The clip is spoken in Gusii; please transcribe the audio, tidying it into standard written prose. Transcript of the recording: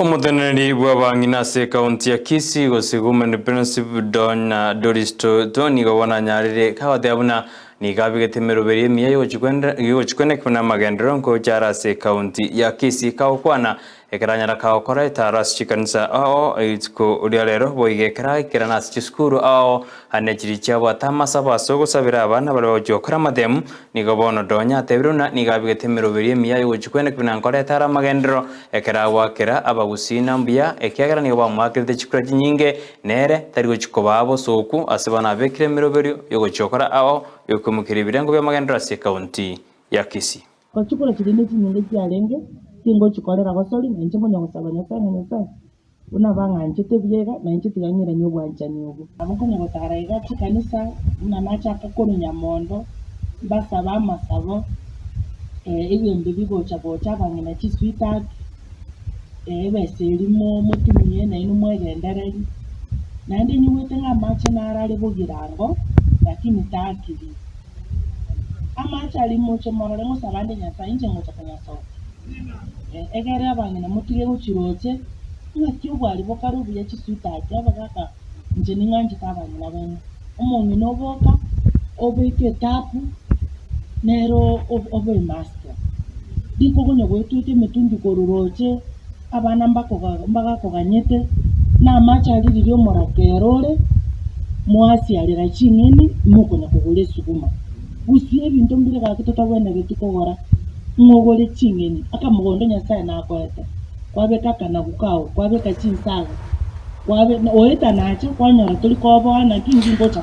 Omoteneneri bw'abang'ina ase ekaunti ya Kisii gose Women Representative Donna Doris Toto nigo bono anyarire kagoteba buna nigo abegete emeroberio emiya yogochi kwenekwa buna amagenderero nkocha are ase ekaunti ya Kisii kagokwana Ekero anyara kagokora etaaro ase chikanisa ao rituko ria rero, boigo ekero aikerana ase chisukuru ao ane chiria chiabwate amasabo ase ogosabera abana baria bagochia gokora amatemu, nigo bono Donya atebire buna nigo abegete emeroberio emiya y'ogochia kweneka buna nkore etaaro amagenderero ekero agoakera abagusii na mbuya, ekiagera nigo bamoakerete chikura chinyinge, nere tari gochia kobaa bosooku ase bono abekire emeroberio y'ogochia gokora ao y'okoimokeria ebirengo bi'amagenderero ase ekaunti ya Kisii. Chikura chiria ne chinyinge chiarenge, tingochikorera gosori, na inche nkonya gosaba Nyasae ng'a Nyasae, buna bang'anchete buya iga, na inche tiga ng'iranie obwanchani obwo. Nabo nkonya gotara iga chikanisa, buna nachaka korwa Nyamondo, mbasabe amasabo, ebinto bigocha gocha abang'ina chisweetheart, ebesa eria motumie nainwe mwegendererie. Naende nyigwete ng'a amache naro are bogirango, lakini takiri. Amache aria moche morore ngosaba ande Nyasae, inche ngocha konyasokia. Egere abang'ina motige gochiroche, ng'aki obwari bokare obuya chisweetheart, abagaka inche ning'anchete abang'ina baino. Omong'ina oboka, obeke etapu, nere obe emaster. Riko okonya goetweka emetungi korwa roche, abana mbakoga mbagakoganyete, na amache aria riria omorakera ore, mwasiarera ching'eni, mokonya kogora esuguma. Gusii ebinto mbire gaki totabwenereti kogora, ng'a ogore ching'eni, akamogondo Nyasaye nakoete, kwabeka akanagu kao, kwabeka chinsaga, kwabe oetanache kwanyora tori koboa naki inki ngocha.